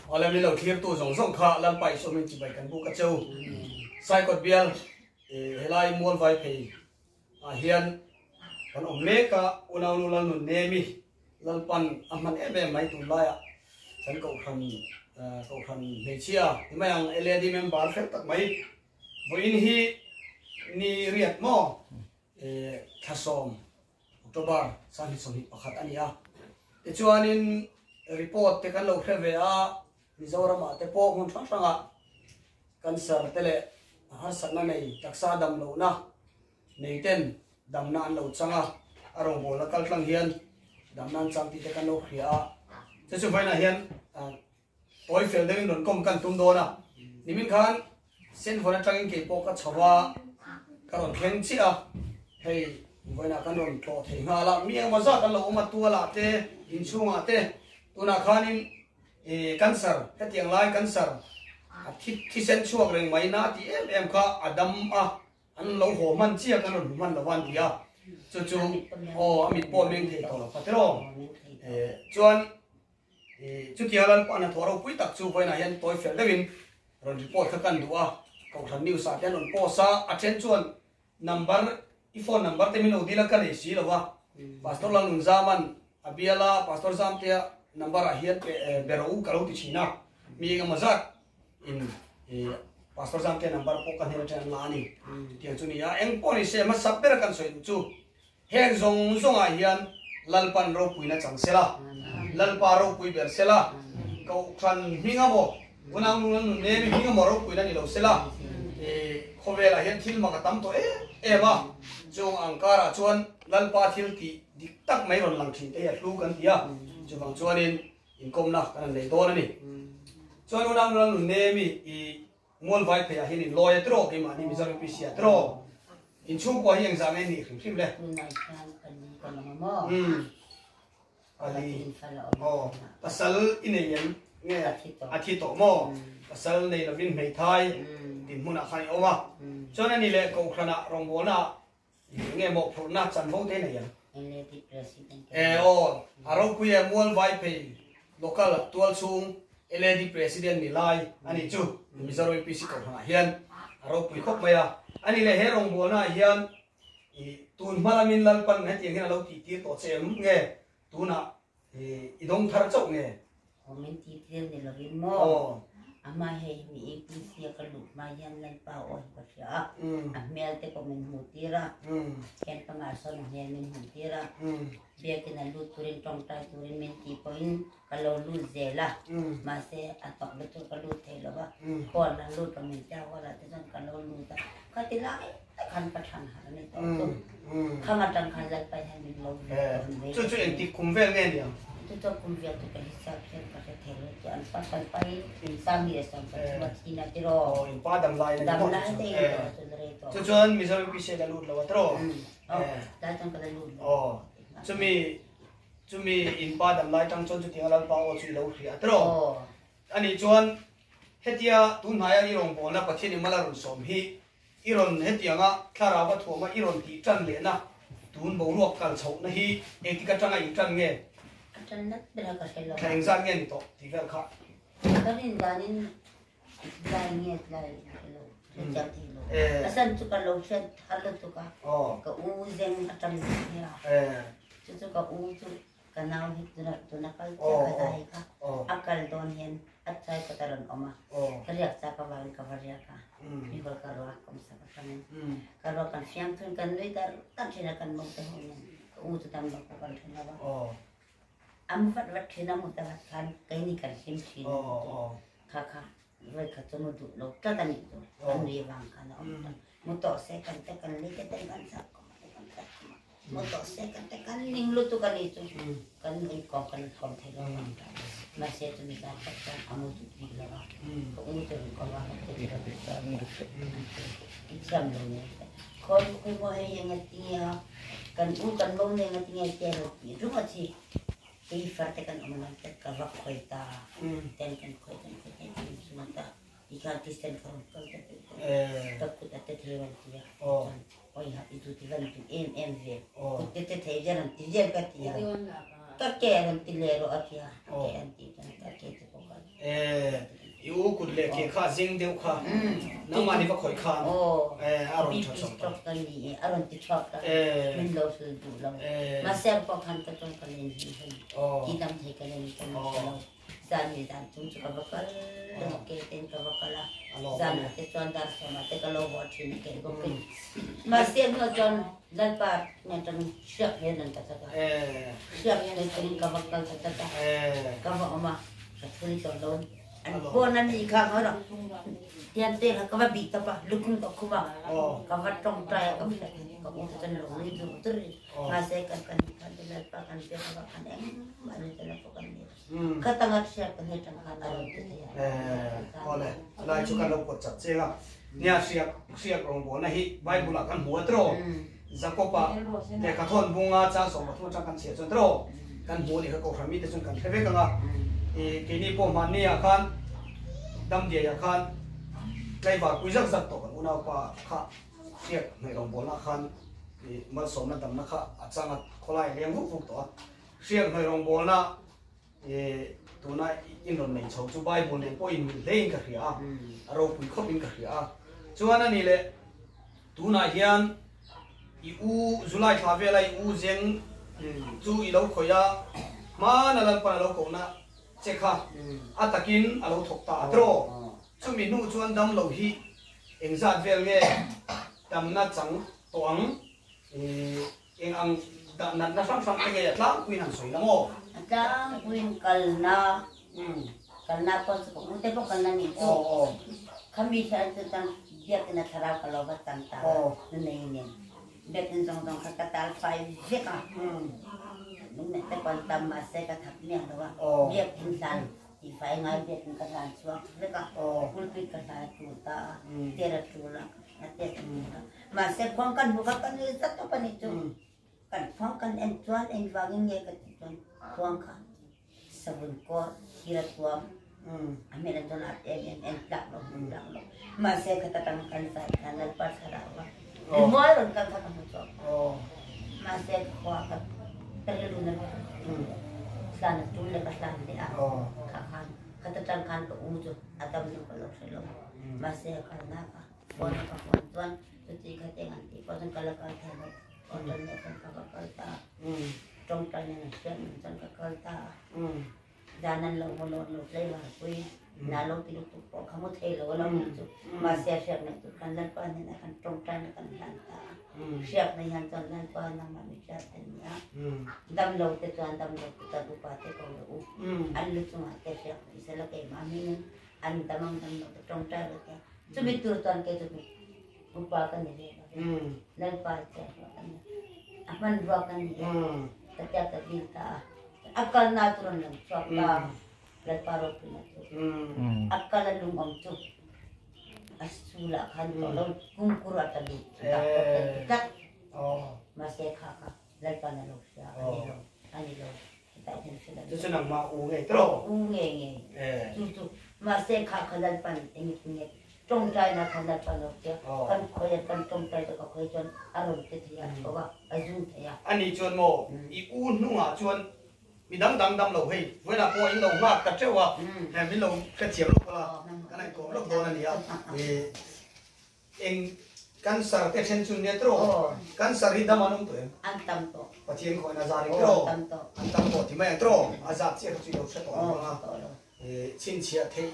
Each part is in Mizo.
Awle min lo thlirtu zawng zawng kha Lalpa Isua min chibai kan buk a cheu. Saikawt bial helai Mualvai phei ah hian kan awm mek a, unaunu Lalnun Nemi Lalpan a hman em em mai tunlaiah kan kohhran kohhran hmeichhia ni mai ang LAD member fel tak mai vawiin hi ni riat maw thlasawm October 21 a ni a. Tichuanin report te kan lo hre ve a, Mizoramah te pawh hmun hrang hrangah cancer te leh harsatna nei taksa dam lohna nei ten damna an lo chang a, a rawngbawlna kal tlang hian damna an chang tih te kan lo hria a. Chu chu vawiinah hian tawi fel deuhin rawn kawm kan tum dawn a. Nimin khan Senvawn atangin kei pawh ka chho a, ka rawn thleng chiah a, hei vawiinah kan rawn tlawh thei nghal a, mi engmaw zat an lo awm a, tualah te, inchhungah te, tunah khanin I cancer, hetiang lai cancer a thi thisen chhuak reng mai na tih em em kha a dam a, an lo haw hman chiah kan rawn hmu hman lo a an ti a, chu chu aw a mit pawh a meng thei tawh lo kha tiraw. Chuan i chutia Lalpa hnathawh ropui tak chu vawiinah hian tawi fel deuhin rawn report kha kan duh a, Kohhran news ah te an rawn post a, a then chuan Number, i phone number te min lo dil a ka nei si lo va, Pastor Lalnunzaman a bial a, Pastor Zamtea number ah hian pe be rawh u ka lo ti thin a, mi engemaw zat in i Pastor Zamtea number pawh ka hnen atang an la a ni tiang chu ni a, eng pawh ni se hmasa ber kan sawi duh chu heng zawng zawng ah hian Lalpan ropuina chang sela, Lalpa ropui ber sela, Kohhran hming a maw Unau nu nun nemi hming emaw ropuina ni lo sela, i khawvelah hian thil mak a tam tawh em em a, chung ang karah chuan Lalpa thil tih dik tak mai rawn lang thin te hi a hlu kan ti a, chuvang chuanin inkawmna kan han nei dawn a ni. Chuan unau nu nun nemi i Mualvai pheiah hian in lawi a tiraw keimahni Mizoram UPC ah tiraw inchhungkua hi engzah nge nih hrim hrim le? Tunah hian pali kan awm a maw? Pali aw pasal i nei em nge a thi tawh maw pasal nei lovin hmeithai dinhmunah khan i awm a chuan ani leh kohhranah rawngbawlnaah nge mawhphurhna chanvo te nei em e aw a ropui e mual vai phei local tual chhung LAD president ni lai ani chu Mizoram UPC kohhranah hian a ropui khawp mai a ani leh he rawngbawlnaah hian I tun hma lamin Lalpan hetiang hian a lo tih tir tawh che em nge? Tunah i dawng thar chauh nge? Aw min tih tir ni lovin maw? Amah hei mi APC a ka luh hma hian Lalpa aw hi ka hria a, a hmel te pawh min hmuh tir a, thian pangah sawn a hmel min hmuh tir a, biakin a lut turin tawngtai turin min tih pawhin ka lo lut zel a, mahse a tawp na chu ka lut thei lo va, hall an lut lo min tia hall ah te chuan ka lo lut a, khati lai tak khan ka than harh a ni tawh chu, khang atang khan Lalpa hian min lo tawn ve. Chu chu engtik kum vel nge ni ang? Chu chu kum vel chu ka hisap hian ka hre thei lo chu an pa kan pa hi Sami leh Sawm ka chhung a thin a tiraw. Aw in pa dam lai na ni maw chu chu. Dam lai te in tawh chu la rei tawh. Chu chuan Mizoram PC la lut lo a tiraw? Aw tlai chuan ka la lut lo. Aw chumi Chumi in pa dam lai tang chuan chutianga Lalpa aw chu i lo hria tiraw? Anih chuan hetia tunhnaia i rawngbawlna Pathian i mal a rawn sawm hi i rawn hetianga thlarau a thuama i rawn tih tan lehna tun boruak kal chhohna hi engtik atanga in tan nge? A tan nat ber a ka hre lo. Thla engzat nge ni tawh tih vel kha? Ka rin danin tlai nge tlai hre lo, hre chiang thei lo. A san chu ka lo hriat thar lutuk a, ka u zeng atang nia. Chu chu ka u chu ka nau hi tuna kal chiah ka zai kha a kal dawn hian a chai kawt a rawn awm a, ka riak chak avangin ka va riak a, mi hawl ka ruak awm sak atangin ka ruak kan fiam thun kan nui dar dar thin a kan mo te ho nen ka u chu dam lo pawh kan then lo a, a mu vat vat thin a mu ta vat khan keini kan hlim thin a kha kha vawi khat chu mu duh lo tlat a nih chu kan nui avang khan a awm ta mu tawh se kan te kan lei te ten kan chak khawm a kan chak khawm a. Mu tawh se kan te kan ning lutuk a nih chu kan inkawm kan inkawm thei lo ang ta mahse chumi zan tak chuan a mu duh bik lo a ka u chu rawn kawm a ka ti lo i thiam lo nen khawi khawi maw hei eng a tinge a kan u kan mo nen a tinge tia lo tih rum a chi kei far te kan awm lo te ka va khawi ta ten kan khawi kan khawi ten kan insum ta i khan thisen ka rawn kal ta ka kut a te thei rawn ti a chuan Awiha i chu ti van ti em em ve, kut te te thei vel an ti vel ka ti a, ka ke rawn ti leh rawh a ti a, ka ke an tih chuan ka ke chu pawh ka ti. I u kut leh ke kha zing deuh kha nangmah ni va khawih khan a rawn tha chhuak ta. Ka ni e, a rawn ti chhuak ta. Min lo hril duh lo. Mahse ang pawh khan ka tawng ka len hi hei. Ti dam thei ka len ka ni hre lo. Zan ni zan chung chu ka va kal a ke ten ka va kal a. Zan ah te chuan dar sawm ah te ka lo haw thin a ke bawk in. Mahse ang hnuah chuan Lalpa nen tang hriak hian an ta tlat a. Hriak hian tangin ka va kal ta tlat a. Ka va awm a, ka thul tawh lo. An pawn a ni kha ngawi rawh. Tian te kha ka va bih tawp a, lukhum ka khum a. Ka va tawngtai a, ka hriat ka u te chuan lo nui dur dur in. Mahse kan pahnih khan te Lalpa kan biak a vah khan engmah ni te lo pawh kan ni lo. Khatanga hriat ka hne tang khan a rawn ti thei a. Awle, chulai chu kan lo pawt chat cheng a. Nia hriak hriak rawngbawlna hi Bible ah kan hmu a tiraw? Jakob-a lehkha thawn bunga chang 13 atang kan chhiah chuan tiraw? Kan hmu a nih kha Kohhran mite chuan kan hre vek ang a. Keini pawh hmanni ah khan Damdiai ah khan tlaivar pui zak zak tawh kan unaupa kha hriak hnaih rawngbawlna ah khan malsawmna damna kha a chang a, khawlai a leng vuk vuk tawh a. Hriak hnaih rawngbawlna tuna in rawn nei chho chu Bible nen pawh in mil hlein ka hria a, a ropui khawpin ka hria a. Chuan a ni leh tunah hian i u July thla vela i u zeng chu i lo khawih a, hmana Lalpan a lo kohna che kha a takin a lo thawk ta a tiraw? Chumi hnu chuan damlo hi engzat vel nge damna chang tawh ang? Eng ang dah natna hrang hrang te nge a tlangpuiin han sawi la maw? A tlangpuiin kalna, kalna pawh chu ka u te pawh kalna nih chu. Khami hian chu chuan biakina thlarau ka lo va chan ta a, nu nei nen. Biakin zawng zawng kha ka tal fai vek a, min neih te pawh an tam mahse ka thak miah lo a, biakin hlan tih fai ngai biakin ka hlan chhuak vek a, pulpit ka hlan a tul ta a, chair a tul a. A ti a. Mahse khuang kan hmu kha ka nui zat tawp a nih chu. Kan khuang kan en chuan engvangin nge ka tih chuan khuang kha savun kawr thir a tuam a hmel ah chuan a em em en tlak lo hmu tlak lo. Mahse khata tang kan zai khan Lalpa thlarau a rimawi rawn kal kha ka hmu chhuak ta. Mahse ka khua ka ka rilru na hlan a tul leh ka hlan leh a kha khan khata tang khan ka u chu a dam lo ka lo hre lo. Mahse a kalna kha Phone a ka phone chuan chuti kha teng an tih pawh chuan ka la kal thei lo. Hotel nen chuan ka va kal ta a. Tawngtai nen an hriat nun chuan ka kal ta a. Zan an lo haw lo an lo tlei varpui. Na lo ti lutuk pawh kha mu thei lo a lo nih chu. Mahse a hriat ngaih tur khan Lalpa hnenah khan tawngtaina kan hlan ta a. Hriatna hian chuan Lalpa nangmah mi hriat a ni a. Damlo te chuan damlo te chuan upa te ko rawh u. An lu chungah te hriatna i sela keimah hmingin an dam ang dam lo te tawngtai rawh tia. Chumi tur chuan kei chu upa ka ni ve lo ve. Lalpa i chiah hlawh ka ni a. A hmanrua ka ni a. Ka tia ka dil ta a. A kalna chu rawn lang chhuak ta. Lalpa ropuina chu. A kal a lungawm chu a sulah khan tawh lo kumkur a ta lut chu doctor ten ti tlat. Mahse kha kha Lalpa na lo hria a ni lo a ni lo. Chu chu nangmah u ngei tawh. U ngei ngei. Chu chu mahse kha kha Lalpan engtin nge tawngtaina kha Lalpan a tia kan khawi a kan tawngtai te ka khawi chuan a rawn ti thei a tho a a zung thei a. Ani chuan maw i u hnungah chuan mi dang dang dam lo hei vawiinah pawh in lo nghak ta teuh a he min lo hrethiam lawk la kan ankawm lawk dawn a nia. Eng cancer te then chu nia tiraw? Cancer hi dam an awm tawh em? An tam tawh. Pathian khawiin a zar em tiraw? An tam tawh. An tam tawh ti mai ang tiraw? A zat chiah kha chu i lo hre tawh ang a. Chhinchhiah theih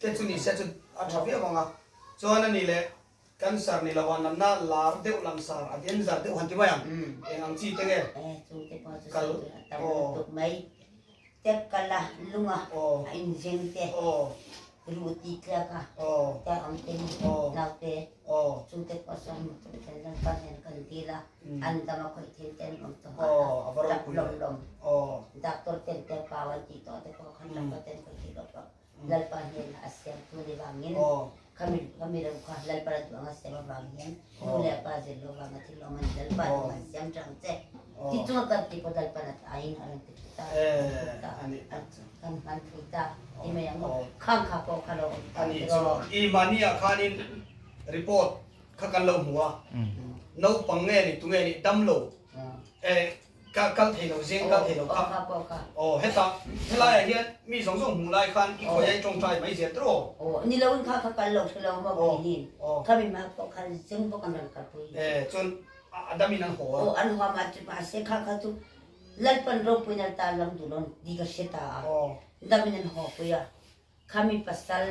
te chu ni se chu a tha viau ang a. Chuan a ni leh cancer ni lo a natna lar deuh langsar a danger deuh han ti mai ang. Eng ang chi te nge? Chu te pawh chu sawi tur a tam lutuk mai. Tep kal a lung a a inzeng te. Ru ti tliak a, te awm te ni, naute, chungte pawh sawn hmu tur ten Lalpa hnen kan dil a, an dam a khawih thil te an awm tawh a, tap lawm lawm, doctor ten te pau an tih tawh te pawh khan doctor ten khawih thil pawh pawh Lalpa hnenah a siam thu ni vangin khami khami lo kha Lalpa la duh anga siam avang hian nu leh pa zir lo vanga thil awm a ni Lalpa duh an siam tang che ti chunga kan tih pawh Lalpa la aiin a rawn ti thut ta a kan hman thei ta ti mai ang maw khang kha pawh kha lo awm ta Ani chu i mahni ah khanin report kha kan lo hmu a naupang nge ni tunge ni damlo eh. Ka kal thei lo zeng kal thei lo kha. Aw heta helaiah hian mi zawng zawng hmuh lai khan i khawi a i tawngtai mai zel tawh aw. Aw ni lo in kha kha kal lo hre lo maw keini kha mi hma pawh khan zeng bawk an rawn kalpui. E chuan a dam in an haw a. Aw an haw a mah chu mahse kha kha chu Lalpan ropuina ta lam duh lo tih ka hre ta a dam in an haw pui a kha mi pasal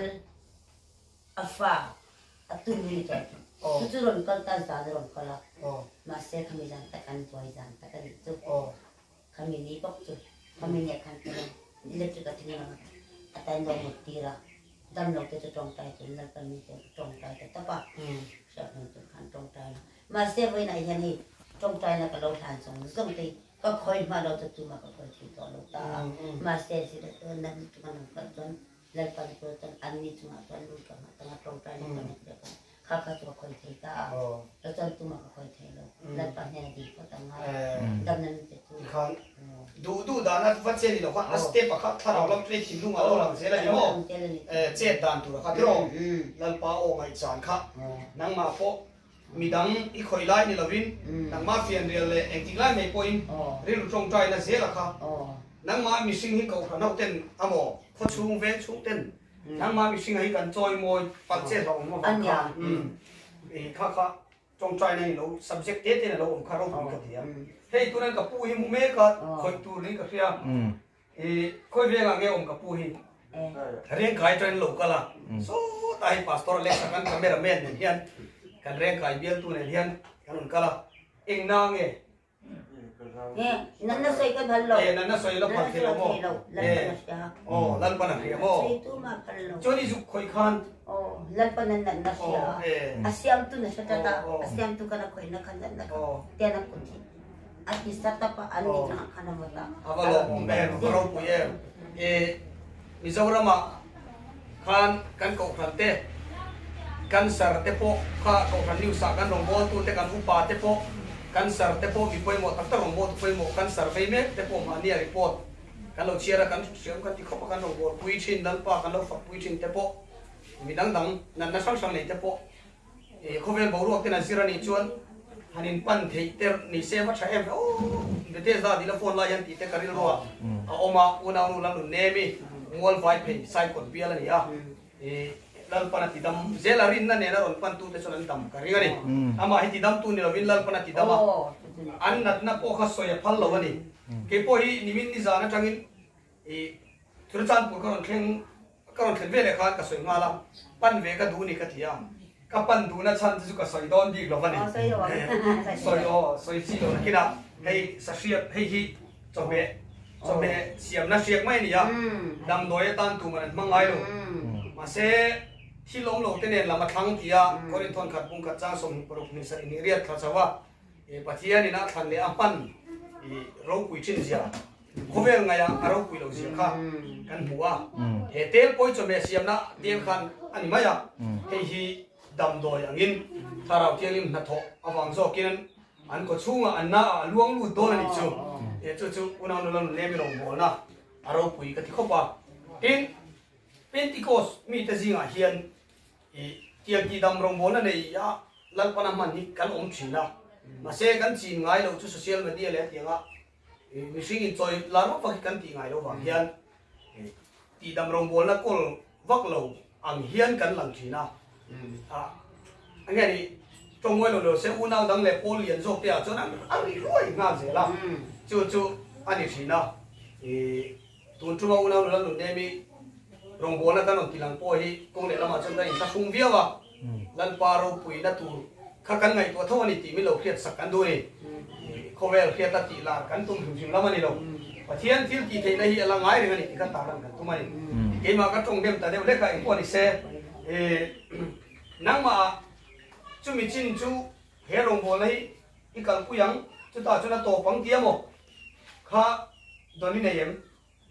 A fa a tum hi ni tawh. Chu chu rawn kal ta zan a rawn kal a, mahse khami zan tak an buai zan tak a nih chu. Khami ni bawk chu khami nia khan chuan electric a thing lang a tain lo mut tir a, damlo te chu tawngtai chuan Lalpa min chuan a tawngtai ta tawp a, hriat hmun tur khan tawngtai na. Mahse vawiinah hian hei tawngtaina ka lo hlan zawng zawng te hi ka khawi hma lo chu tumah ka khawi thei tawh lo ta a, mahse zirtirtu nat lutuk an rawn kal chuan Lalpan chu chuan anni chungah chuan lui ka hmah tanga tawngtai na ka nek leh kha kha kha chu ka khawi thei ta a, ka chuan tumah ka khawi thei lo. Lalpa hnena ding phawt ang a, damna min pe tu. Tikhan duh duh dana va che ni lo khan a step a kha thlarau lam tlei thinlung a lo lang zel a ni maw? Chet dan tur a kha tiraw? Lalpa aw ngaihchan kha nangmah pawh midang i khawih lai ni lovin nangmah fianrial leh engtik lai mai pawhin rilru tawngtaina zel a kha. Nangmah mihring hi kohhran ho ten amaw khaw chhung veng chhung ten nangmah mihring hi kan chawi mawi palh che hlauh awm avang kha i kha kha tawngtaina hi lo subject te ten a lo awm kha ropui ka ti a. Hei tunan ka pu hi mu mek a khawih tur niin ka hria. I khawi vengah nge awm ka pu hi? Rengkai atangin lo kal a, sawtah hei Pastor Alexa kan camera man nen hian kan Rengkai bialtu nen hian kan rawn kal a, eng na nge? Nge, Nanna sawi ka phal lo. E, Nanna sawi la phal thei lo maw? E, aw, Lalpan a hria maw? Sawi tu mah phal lo. Chuan i zuk khawih khan? Aw, Lalpan a natna hria a, a siamtu na hre tlat a, a siamtu khan a khawihna khan natna kha tian a kut hi. A ti sa tap a, an ni changah khan a vawt a. A va lawmawm em, a va ropui em. I Mizoramah khan kan kohhran te, cancer te pawh kha kohhran news ah kan rawngbawltu te, kan upa te pawh cancer te pawh mi pawimawh tak tak rawngbawltu pawimawh cancer vei mek te pawh mahni a report kan lo chhiar a, kan hriam kan ti khawp a, kan rawngbawlpui thin, Lalpa kan lo fakpui thin te pawh mi dang dang natna hrang hrang nei te pawh I khawvel boruak ten a zir a nih chuan han in pan theih ter ni se va tha em ve aw Bethesda tih la phone lai hian tih te ka rilru a a awm a unaunu la nun nem i mual vai phei saikawt bial a ni a i Lalpan a ti dam zel a rinna nen a rawn pan tu te chuan an dam ka ring a ni amah hi ti dam tu ni lovin Lalpan a ti dam a an natna pawh kha sawi a phal lo a ni keipawh hi nimin nizan atangin i Churachandpur ka rawn thleng Ka rawn thlen ve leh khan ka sawi nghal a, pan ve ka duh ni ka ti a, ka pan duhna chhan te chu ka sawi dawn bik lo va ni. Sawi aw, sawi chi lo nakin a, hei sahriak hei hi chawhmeh, chawhmeh siamna hriak mai a ni a, damdawi atan tuman an hmang ngai lo. Mahse, thil awm lo te nen lam a thlang ti a, Korinthon khat bung khat chang 26 hnih sarih hnih riat thla chho a, Pathian in a thlan leh a hman i ropui thin zia. Khawvel ngaia a ropui lo zia kha kan hmu a, he tel pawi chawhmeh siamna tel khan a ni mai a, hei hi damdawi angin Thlarau Thianghlim hnathawh avang zawkin an kaw chhungah an na ah a luang lut dawn a nih chu. He chu chu unau nula nun lemi rawngbawlna a ropui ka ti khawp a. Tin, Pentecost mite zingah hian i tiang tih dam rawngbawlna nei a Lalpana hman hi kan awm thin a, mahse kan chin ngai lo chu social media leh a tianga Mihring in chawi lar vak vak hi kan tih ngai lo vang hian tihdam rawngbawlna kawl vak lo ang hian kan lang thin a. A nge ni tawngmawi lo lo se unau dang leh pawl lian zawk te ah chuan a ri ruai nghal zel a, chu chu a ni thin a. Tun tuma unau nula nun nemi rawngbawlna kan rawn ti lang pawh hi kawng leh lamah chuan kan inthlahrung viau a, Lalpa ropuina tur kha kan ngaihtuah tho a ni tih min lo hriat sak kan duh a ni. Khawvel hriata tih lar kan tum hrim hrim lam a ni lo. Pathian thil tih theihna hi a la ngai reng a ni tih kha tarlan kan tum a ni. Keimah ka tawng dem ta deuh hlek a, engpawh ni se, nangmah chumi chin chu he rawngbawlna hi i kalpui ang, chutah chuan a tawp ang tia maw kha dawn i nei em?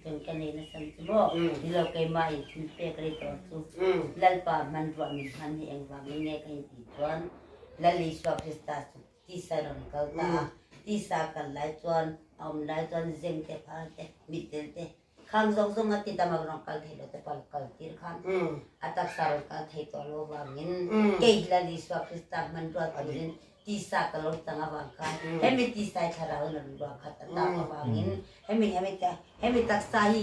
Chuan ka nei nasa chu maw? Ni lo keimah in thil pek rei tawh chu Lalpa hmanruah min hman hi engvangin nge ka intih chuan Lal Isua Krista chu tisa rawn kal ta a, tisa kal lai chuan a awm lai chuan zeng te phar te mitdel te khang zawng zawng a ti dam a rawn kal thei lo te pawh a kal tir khan a taksa rawn kal thei tawh lo vangin kei hi Lal Isua Krista hmanruah turin. Tisa ka lo chang avang khan hemi tisa hi thlarau in a rawn ruah khat a tak avangin hemi hemi te hemi taksa hi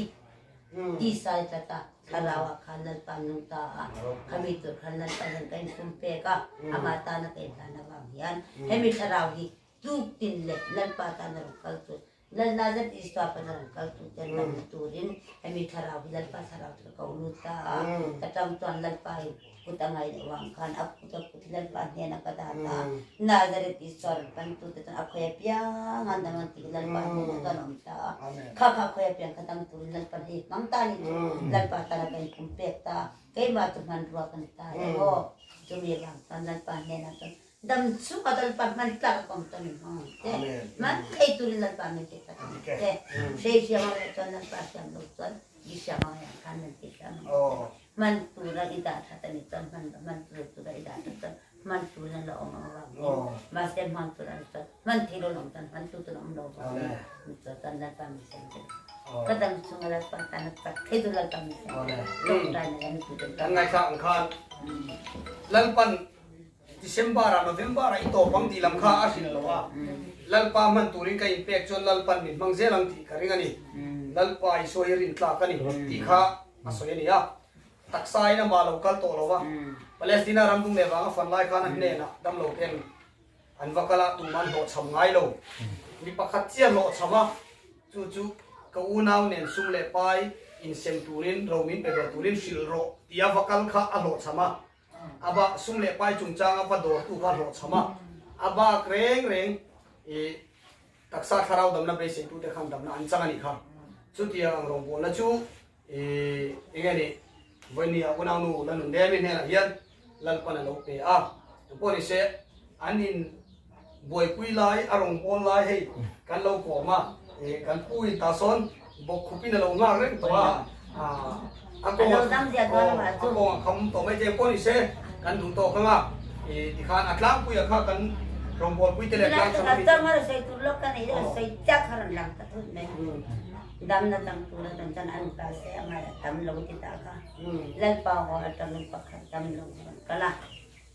tisa hi tlat a thlarau ah khan Lalpa nung ta a khami tur khan Lalpa hian ka insum pek a amah tana ka inhlan avang hian hemi thlarau hi tuk tin leh Lalpa tana rawn kal tur Lalna zet Isua pan a rawn kal tu ten lam na turin hemi thlarau hi Lalpa thlarau chu ka ko lut ta a, ka tang chuan Lalpa in kut a ngaih loh vang khan a kut a kut hi Lalpa hnenah ka dah ta a, Nazareth Isua rawn pan tu te chuan a khawi apiang an dang an tih hi Lalpa hnenah chuan a awm ta a, kha kha a khawi apiang ka dang turin Lalpa hei hmang ta ni chu Lalpa tana ka inpum pek ta a, keimah chu hmanrua ka ni ta e aw, chumi vang chuan Lalpa hnenah chuan Dam chung a Lalpa hman tlak a kawng chuan min hmang ang che. Hman thei turin Lalpa min ti tak ang che. Hrei hriam ang leh chuan Lalpa hriam lo chuan i hriam ang yang khan min ti hriam ang che. Hman tura i dah that a nih chuan hman hman tur tura i dah that chuan hman turin an la awm ang avangin mahse hmang tur an chuan hman thei lo an awm chuan hman tu chu an awm lo avangin chuan chuan Lalpa min sem che. Ka dam chung a Lalpa tan a chak thei chu Lalpa min sem che. Tawngtaina hian mi tu Kan ngaithla ang khan Lalpan December ah November ah i tawp ang tih lam kha a hrilh lo a, Lalpa hman turin ka inpek chuan Lalpan min hmang zel ang tih ka ring a ni. Lalpa Isua hi rintlak a ni tih kha a sawi a ni a. Taksa in amah lo kal tawh lo va, Palestina ram dung leh vanga fan lai khan a hnenah damlo ten an va kal a, tumah an hlawhchham ngai lo. Mi pakhat chiah hlawhchham a, chu chu ka unau nen sum leh pai insem turin ro min pe ve turin hrilh rawh tia va kal kha a hlawhchham a. A bak sum leh pai chungchang a va dawrtu kha hlawhchham a, a bak reng reng i taksa thlarau damna beiseitute khan damna an chang a nih kha. Chutiang ang rawngbawlna chu i enge ni vawinia unaunu la nun demi hnenah hian Lalpan a lo pe a. Engpawh ni se an in buaipui lai a rawngbâwl lai hei kan lo kawm a, kan pu in tah sawn bawkkhupin a lo nghak reng tawh a, a kawng a kawng a kham tawh mai te pawh ni se kan duh tawk ang a, tikhan a tlangpuia kha kan rawngbâwlpui te leh tlang chhang ami te.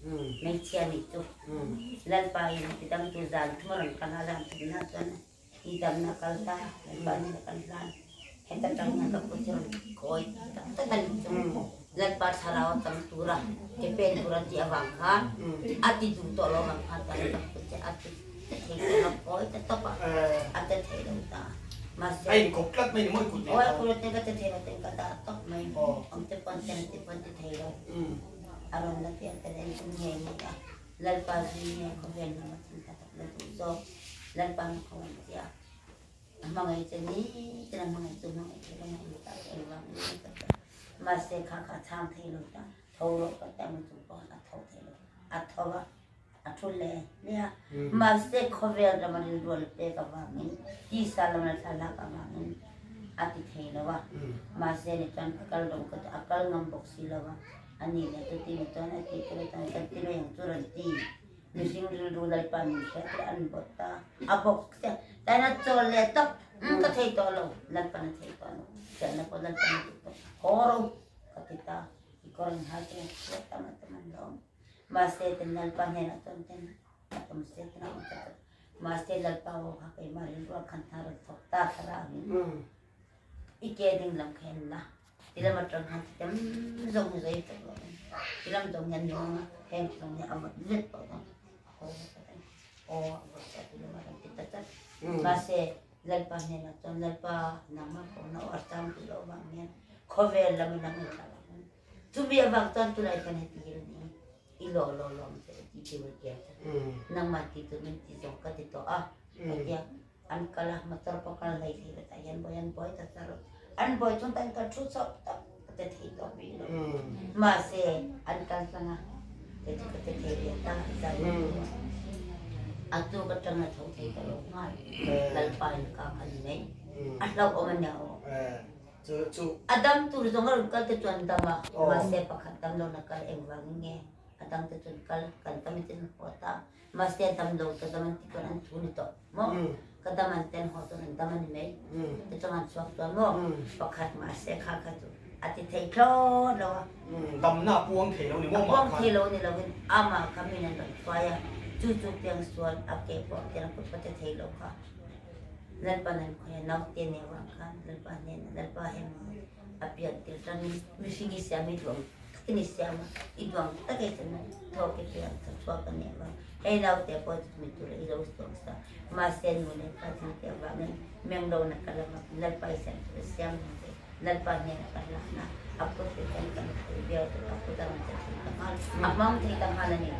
Hmeichhia nih chu Lalpa in ti dam tu zan thum a rawn kal a, zan thumna chuan i damna a kal ta, Lalpa nen a kan hlan. Heta tang hian ka kut hi rawn kawi tak tak a nih chu. Lalpa thlarau a tam tura ke pen tur an tih avang khan a ti duh tawh lo avang khan tan ka kut hi a ti thei tawh lo, kawi ta tawp a, a ti thei lo ta. Mahse, A inkawp tlat mai ni maw i kut nen khan? Awi kut te ka ti thei lo ten ka dah tawp mai. Awm te pawn ten ti pawn ti thei lo. A rawn la pian ta reng tum ngei ngei a, Lalpa zui nge khawvel lam a thim ta tak la duh zawk, Lalpa na kho an ti a, a hmangaih che ni tin a hmangaih chu hmangaih thei lo hmangaih ta chu engvang in nge ka ti a, mahse kha kha a chhang thei lo ta, tho rawh ka ti a, mi chung pawh a tho thei lo, a tho a, a thu hle hle a, mahse khawvel ram a rilru a la pek avangin tisa lam a la thlalak avangin a ti thei lo a, mahse ni chuan ka kal rawh ka ti a, a kal ngam bawk si lo a. A nih leh chuti ni chuan a tih tur chuan kan ti mai ang chu rawn ti. Mihring rilru Lalpa min hriat leh an bawt ta. A bawk che. Tain a chawl leh tawp. Umm ka thei tawh lo. Lalpan a thei tawh lo. Hriatna pawh Lalpan a duh tawh. Haw ro ka ti ta. I kawr in hai chu hriat tam a tam an lo awm. Mahse ten Lalpa hnenah chuan ten a tum se ten a awm ta tawh. Mahse Lalpa aw kha keimah rilru a khan hna rawn thawk ta thlarau in. I ke ding lam kha en la. Tilam atang khan titam zawng hi zai tak lo in tilam zawng hian nung a heng zawng hi a vawt zet tawh dawn a haw vek a ni aw a vawt tawh tilam a rawn ti ta tlat mahse Lalpa hnenah chuan Lalpa nangmah kohna aw a chang duh loh vang hian khawvel lam a lang thla vang hian chumi avang chuan tunah hian heti hi a ni i law law lawm che ti ti vel kiang che nangmah ti tur min ti zawng ka ti tawh a ka tia. An kal a, motor pawh kal hlei thei lo tah hian buai an buai ta char a, an buai chuan tan ka thu chauh tak ka ti thei tawh bik lo. Mahse an kal tlang a, te chu ka ti thei ve ta zai a. A tu ka tang a tho thei ta lo nghal, Lalpa in ka kha ni mai, a hlauhawm a nia aw. A dam tur zawng a rawn kal te chu an dam a, mahse pakhat dam lo na kal engvangin nge a dang te chu an kal, kan tam in an haw ta. Mahse a dam lo ka dam an ti chuan an thu ni tawh maw? Ka dam an ten haw chuan an dam a ni mai. Ti chuan an chhuak chuan maw? Pakhat mahse kha kha chu a ti thei thlawt lo a. Damna a puang thei lo ni maw mah khan? A puang thei lo ni lovin amah kha min an rawn hruai a. Chu chu piangsual a ke pawh tiang kut pawh che thei lo kha Lalpa nan khawi a naute nei vang khan Lalpa hnenah Lalpa hemi a pian tir tangin mihring i siam i duang takin i siam a, i duang tak i siam a, thawk i piang tha chhuak a nih avang hei naute pawh chumi tura i lo suak sa mahse nu leh pa thil te avangin meng lo na ka lama Lalpa i siam tura siam ang che Lalpa hnenah ka hlahna a kut te chuan kan thei viau tur a kut a rawn che thei ta nghal a hmang thei ta nghal a ni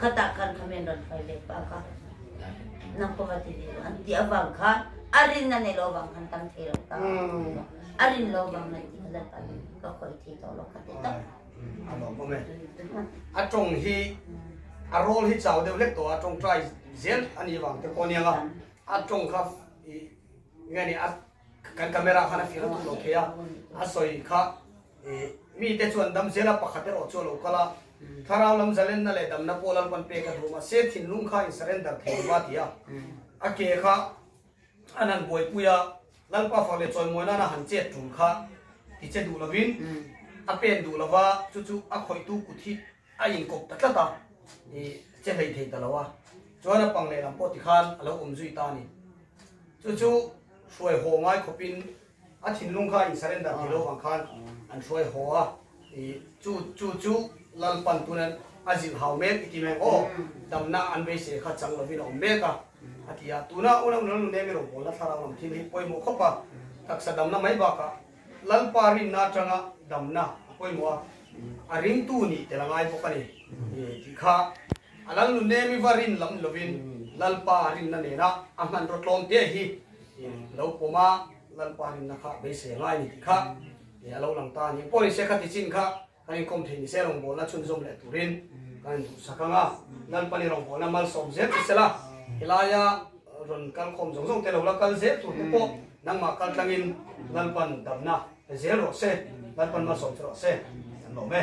khatah khan kha min rawn hruai ve pa kha nang pawh va ti ve an tih avang khan a rin a nei lo avang khan tam thei lo ta a rin lo vang na tih Lalpa ka khawih thei tawh lo kha ti tak a lawm awm e a tawng hi a rawl hi chau deuh hlek tawh a tawngtai zel a nih vang te pawh aniang a a tawng kha nge ni a Kan camera khan a fir a tum lo thei a, a sawi kha mite chuan dam zela pakhat erawh chu a lo kal a, thlarau lam zalenna leh damna pawh Lalpan pek a duh mahse thinlung kha in surrender thei lo va ti a, a ke kha an han buaipui a, Lalpa fak leh chawimawi nana han chet tul kha ti che duh lovin a pen duh lova chu chu a khawihtu kut hi a inkawp ta tlat a, che hlei thei ta lo a, chuan a pang lehlam pawh tikhan a lo awm zui ta a ni. Chu chu hruai haw ngai khawpin a thinlung kha in surrender thei lo vang khan an hruai haw a, chu chu chu Lalpan tunan a zilh hau mek i ti mai ang aw, damna an beisei kha chang lovin a awm mek a, a ti a. Tuna unau nula nu nemi rawngbawlna thlarau lam thil hi pawimawh khawp a, taksa damna mai bakah Lalpa rinna atanga damna a pawimawh a, a ringtu nih tel a ngai bawk a ni tih kha a Lalnu nemi va rin lam lovin Lalpa rinna nena a hmanraw tlawm te hi lo pawm a, Lalpa rinna kha beisei a ngai a ni tih kha a lo lang ta a ni. Pawlise kha tichin kha kan inkawm thei ni se rawngbawlna chhunzawm leh turin kan induhsak ang a, Lalpani rawngbawlna malsawm zel che sela, helaia rawn kal khawm zawng zawng te lo la kal zel tur te pawh nangmah kal tlangin Lalpan damna pe zel rawh se, Lalpan malsawm che rawh se, kan lawm e.